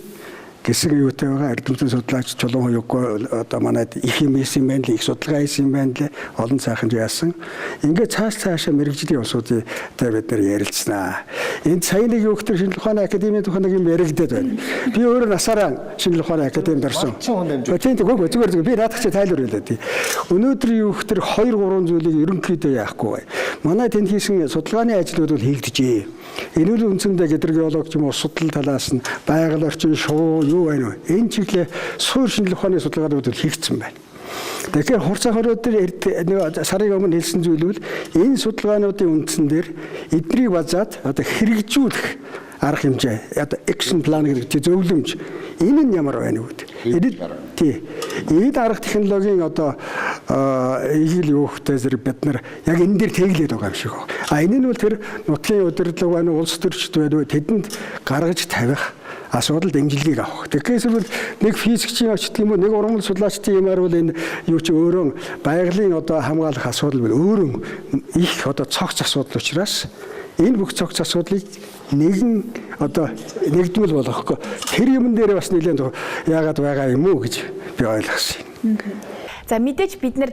Speaker 3: гэсэн юутай байгаа эрдэмтэн судлаач Чулуун хуйг одоо манайд их юм хийсэн юм байна л их судалгаа хийсэн юм байна л олон сайхан яасан. Ингээд цаашаа мэрэгжлийн улсуудтай бид нар ярилцсанаа. Энд сая нэг юу гэхээр шинжлэх ухааны академийн тухай нэг юм яригдээд байна. Би өөрөө насаараа шинжлэх ухааны академид орсон. Тийм тийм зүгээр би наадах чи тайлбар хэлээ тий. Өнөөдөр юу гэхээр 2 3 зүйлийг ерөнхийдөө яахгүй бай. Манай тэнд хийсэн судалгааны ажлууд бол хийгдэжээ. Энэ үл үндсэндээ гидрогеолог ч юм уу судлал талаас нь байгаль орчин шуу юу байна вэ? Энэ чиглэлээ суур шинжлэх ухааны судалгаанууд бол хийгдсэн байна. Тэгэхээр хурц хороо дээр нэг сарын өмнө хэлсэн зүйл бол энэ судалгаануудын үндсэн дээр эднийг базаад одоо хэрэгжүүлэх арга хэмжээ одоо action plan гэдэг зөвлөмж энэ нь ямар байна вэ гэдэг. Энэ тий. Энэ арга технологийн одоо игэл юухтай зэрэг бид нар яг энэ дээр тэглээд байгаа юм шиг байна. А энэ нь бол тэр нутгийн удирдлага байна, улс төрчд байна, тэдэнд гаргаж тавих асуудал дэмжлэгийг авах. Тэгэхээр бол нэг физикчийн очтол юм уу, нэг уран судлаачдын юмар бол энэ юу чи өөрөө байгалийн одоо хамгаалах асуудал бол өөрөө их одоо цогц асуудал учраас энэ бүх цогц асуудлыг нэгэн одоо нэгдмэл болгохгүй тэр юмн дээр бас нэлээд яагаад байгаа юм уу гэж би ойлгосон юм.
Speaker 1: За мэдээж бид нэр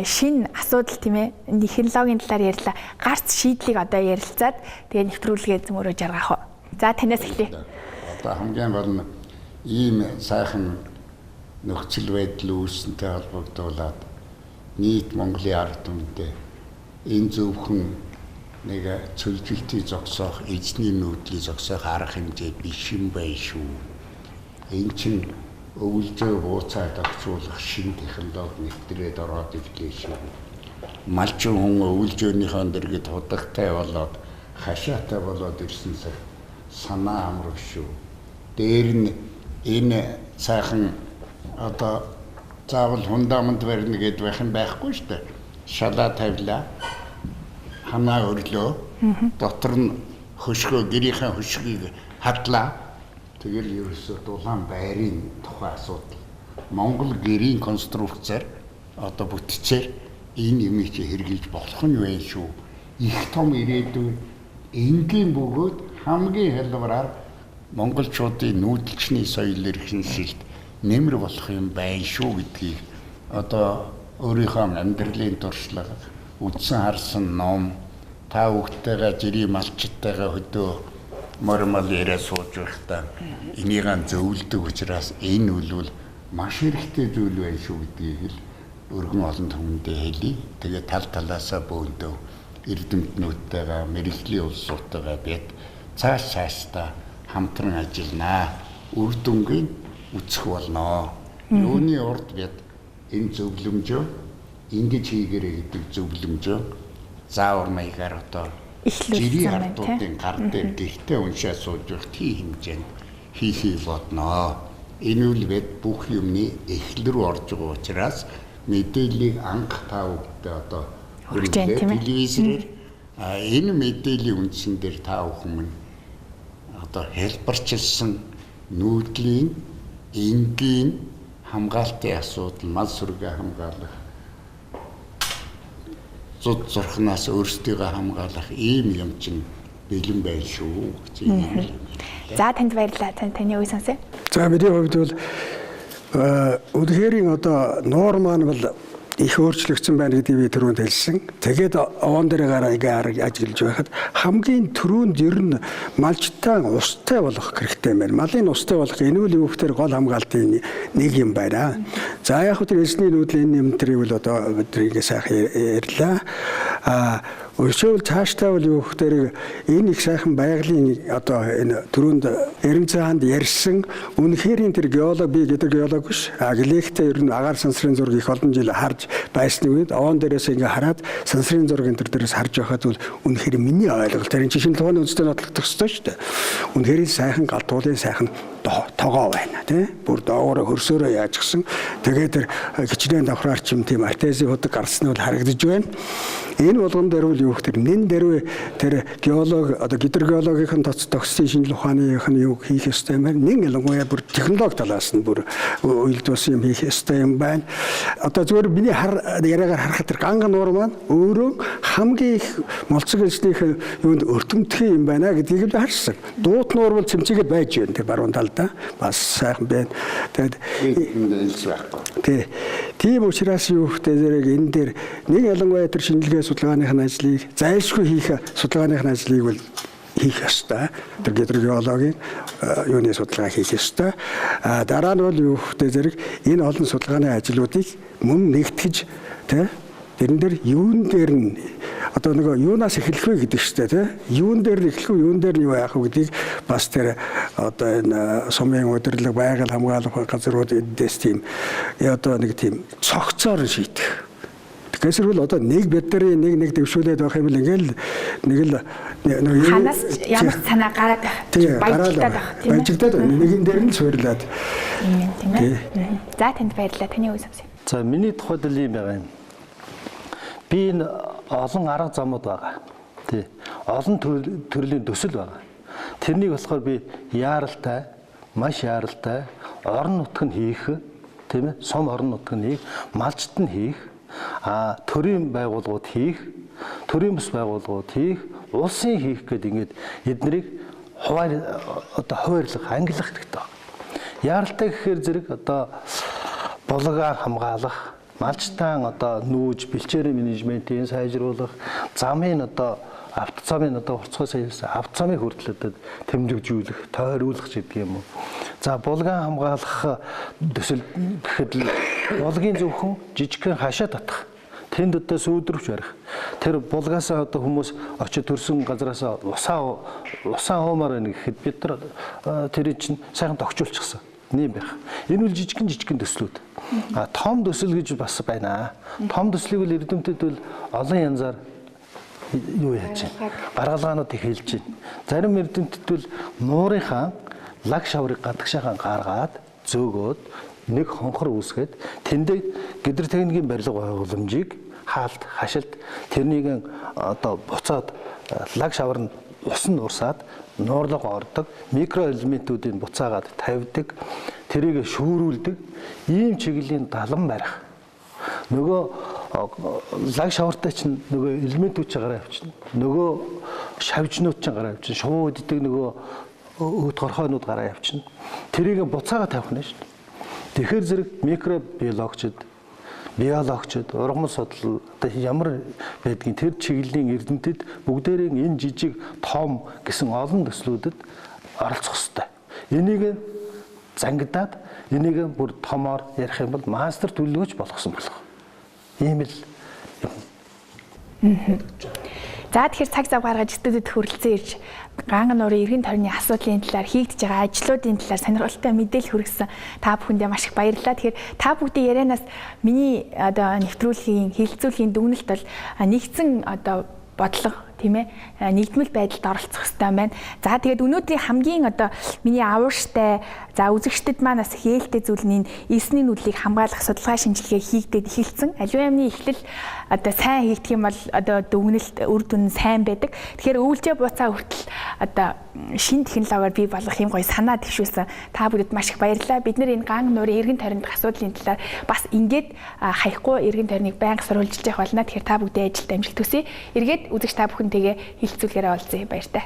Speaker 1: шинэ асуудал тийм ээ технологийн талаар ярьлаа. Гарц шийдлийг одоо ярилцаад тэгээ нэвтрүүлгээ зөмөрөө жаргах уу. За танаас эхлэе.
Speaker 2: Одоо хамгийн гол нь ийм сайхан нөхцөл байдал үүссэнтэй холбогдуулаад нийт Монголын ард түмэндээ энэ зөвхөн нэг цөлжилтийг зогсоох, эзний нүүдлийг зогсоох арга хэмжээ биш юм байна шүү. Энэ чинь өвөлжөө бууцаа зохицуулах шинэ технологи нэвтрээд ороод ирлээ шүү. Малчин хүн өвөлжөөнийхөө дэргэд худагтай болоод хашаатай болоод ирсэн цаг санаа амрах шүү. Дээр нь энэ сайхан одоо заавал фундамент барина гэдээ байх юм байхгүй шүү дээ. Шалаа тавилаа. Ханаа өрлөө. Дотор нь хөшгөө, гэрийнхээ хөшгийг хадлаа. Тэгэл ерөөсөө дулаан байрын тухай асуудал. Монгол гэрийн конструкцаар одоо бүтцээр энэ юмыг чи хэрэгжилж болох нь вэ шүү. Их том ирээдүй энгийн бөгөөд хамгийн хялбараар монголчуудын нүүдэлчний соёл эрхэмсэлд нэмэр болох юм байна шүү гэдгийг одоо өөрийнхөө амьдралын туршлага, үдсэн харсан ном, та хүүхдтэйгээ жирийн малчтайгаа хөдөө мормал яриа сууж байхдаа энийг зөвлөдөг учраас энэ үлвэл маш хэрэгтэй зүйл байна шүү гэдгийг л өргөн олон түмэндээ хэлье. Тэгээ тал талаасаа бөөндөө эрдэмтнүүдтэйгээ мэргэжлийн улсуудтайгаа бид цааш цаашдаа хамтран ажилланаа. Үр дүнгийн үүсэх болноо. Юуны урд бид энэ зөвлөмжөө ингэж хийгэрэй гэдэг зөвлөмжөө заавар маягаар одоо жирийн ардуудын гар дээр гэртээ уншаа сууж байх тийм хэмжээнд хийхийг бодноо. Энэ үл бид бүх юмны эхлэл рүү орж байгаа учраас мэдээллийг анх та бүхэндээ одоо хүргэж телевизээр энэ мэдээллийн үндсэн дээр та бүхэн одоо хэлбэрчилсэн нүүдлийн энгийн хамгаалтын асуудал, мал сүргээ хамгаалах, зуд зурхнаас өөрсдийгөө хамгаалах ийм юм чинь бэлэн байна шүү гэж юм.
Speaker 1: За танд баярлалаа. Таны үе сонсъё.
Speaker 3: За миний хувьд бол үнэхээр одоо нуур маань бол их өөрчлөгдсөн байна гэдгийг би түрүүнд хэлсэн. Тэгээд овоон дээр гараа ингээ ажиглаж байхад хамгийн түрүүнд ер нь малчтай устай болох хэрэгтэй байна. Малын устай болох энэ үл юу гэхээр гол хамгаалтын нэг юм байна. За яг хөө тэр элсний нүүдлийн энэ юм тэрийг бол одоо бид ингээ сайхан ярьлаа. Өшөөл цаашдаа бол юу гэхээр энэ их сайхан байгалийн одоо энэ түрүүнд Эренцэн хаанд ярьсан үнэхээр тэр геолог би гэдэг геолог биш. А гэлээхтэй ер нь агаар сансрын зураг их олон жил харж байсны үед овоон дээрээс ингээ хараад сансрын зураг энэ төр дээрээс харж байхад бол үнэхээр миний ойлголт тэр чинь шинэ тухайн үндэстэй нотлогдох ёстой шүү дээ. Үнэхээр сайхан галтуулын сайхан тогоо байна тий. Бүр доогоороо хөрсөөрөө яаж гисэн. Тэгээд тэр хичнээн давхраар ч юм тийм артезийн худаг гарсны бол харагдаж байна. Энэ болгон дээр бол юу гэхээр нэн дэрвэ тэр геолог одоо гидрогеологийн тоц тогтсон шинжлэх ухааных нь юу хийх ёстой юм байна. Нэн ялангуяа бүр технологи талаас нь бүр уялдуулсан юм хийх ёстой юм байна. Одоо зүгээр миний яриагаар харахад тэр ганга нуур маань өөрөө хамгийн их молцог элснийх юунд өртөмтгий юм байна гэдгийг л харсан. Дуут нуур бол цэмцээгээд байж байна тэр баруун талдаа бас сайхан байна. Тэгээд
Speaker 2: элс байхгүй.
Speaker 3: Тий. Тийм учраас юу гэхээр зэрэг энэ дээр нэг ялангуяа тэр шинжилгээ судалгааных нь ажлыг зайлшгүй хийх судалгааных нь ажлыг бол хийх ёстой. Тэр гидрогеологийн юуны судалгаа хийх ёстой. А дараа нь бол юу гэхээр зэрэг энэ олон судалгааны ажлуудыг мөн нэгтгэж тий тэрэн дээр юун дээр нь одоо нөгөө юунаас эхлэх вэ гэдэг шүү дээ тий. Юун дээр нь эхлэх вэ, юун дээр нь юу яах вэ гэдгийг бас тэр одоо энэ сумын удирдлага, байгаль хамгаалах газрууд эдээс тийм одоо нэг тийм цогцоор шийдэх. Тэгэхээр бол одоо нэг бидний нэг дэвшүүлээд байх юм л ингээл нэг л
Speaker 1: ханаас ямар санаа гараад байх. Баяжигдаад байх тийм ээ.
Speaker 3: Баяжигдаад нэгэн дээр нь суйрлаад.
Speaker 1: Тийм ээ. За танд баярлалаа. Таны үе сонсъё.
Speaker 4: За миний тухайд л юм байгаа юм. Би энэ олон арга замууд байгаа. Тий. Олон төрлийн төсөл байгаа. Тэрнийг болохоор би яаралтай, маш яаралтай орон нутг нь хийх, тийм ээ, сум орон нутг нь хийх, малчт нь хийх, төрийн байгууллагууд хийх, төрийн бус байгууллагууд хийх, улсын хийх гэдэг ингээд эднэрийг одоо хуваарлах, ангилах хэрэгтэй байна. Яаралтай гэхээр зэрэг одоо булгаа хамгаалах, малчтаан одоо нүүж бэлчээрийн менежментийг сайжруулах, замын одоо автозамын одоо уртсгай саяасан автозамын хүртэл одоо тэмдэгжүүлэх, тойруулах гэдэг юм уу. За булгаан хамгаалах төсөл гэхэд булгийн зөвхөн жижигхэн хашаа татах. Тэнд одоо сүүдрвч барих. Тэр булгаасаа одоо хүмүүс очиж төрсөн газараасаа усаа хуумаар байна гэхэд бид нар тэрийг чинь сайхан тогтчулчихсан. Нэм байх. Энэ бол жижигхэн төслүүд. А том төсөл гэж бас байна. Том төслийг бол эрдэмтэд бол олон янзаар юу яаж байна. Гаргалгаануудыг хэлж байна. Зарим эрдэмтэд бол нуурынхаа лаг шаврыг гадагшаахан гаргаад зөөгөөд нэг хонхор үүсгээд тэндээ гэдэр техникийн барилга байгууламжийг хаалт, хашилт тэрнийг одоо буцаад лаг шавар нь ус нь урсаад нуурлага ордог, микроэлементүүдийг буцаагаад тавьдаг, тэрийг шүүрүүлдэг ийм чиглэлийн далан барих. Нөгөө лаг шавартай чинь нөгөө элементүүд чинь гараа явчихна. Нөгөө шавжнууд чинь гараа явчихна. Шувуу иддэг нөгөө өөд горхойнууд гараа явчихна. Тэрийг буцаагаад тавих нь шүү дээ. Тэгэхээр зэрэг микробиологчид, биологчид, ургамал судлал одоо ямар байдгийг тэр чиглэлийн эрдэмтэд бүгдээрийн энэ жижиг том гэсэн олон төслүүдэд оролцох ёстой. Энийг зангидаад энийг бүр томоор ярих юм бол мастер төлөвлөгөөч болгосон болох. Ийм л юм.
Speaker 1: За тэгэхээр цаг зав гаргаж студид хүрэлцэн ирж Ганга нуурын эргэн тойрны асуудлын талаар хийгдэж байгаа ажлуудын талаар сонирхолтой мэдээлэл хүргэсэн та бүхэндээ маш их баярлалаа. Тэгэхээр та бүгдийн ярианаас миний одоо нэвтрүүлгийн хэлэлцүүлгийн дүгнэлт бол нэгдсэн одоо бодлого тийм ээ нэгдмэл байдалд оролцох хэрэгтэй байна. За тэгээд өнөөдрийн хамгийн одоо миний авууштай за үзэгчдэд маань бас их ээлтэй зүйл нь энэ элсний нүдлийг хамгаалах судалгаа шинжилгээ хийгдээд эхэлсэн. Аливаа юмны эхлэл одоо сайн хийгдэх юм бол одоо дүгнэлт үр дүн нь сайн байдаг. Тэгэхээр өвлжээ буцаа хүртэл одоо шинэ технологиор бий болгох юм гоё санаа төвшүүлсэн. Та бүдэд маш их баярлалаа. Бид нэр энэ Ганга нуурын эргэн тойронд асуудлын талаар бас ингээд хаяхгүй эргэн тойрныг байнга сурвалжилж явах болно. Тэгэхээр та бүгдийн ажилд амжилт хүсье. Эргээд үзэгч та бүхэнтэйгээ хэлэлцүүлгээрээ уулзъя. Баяртай.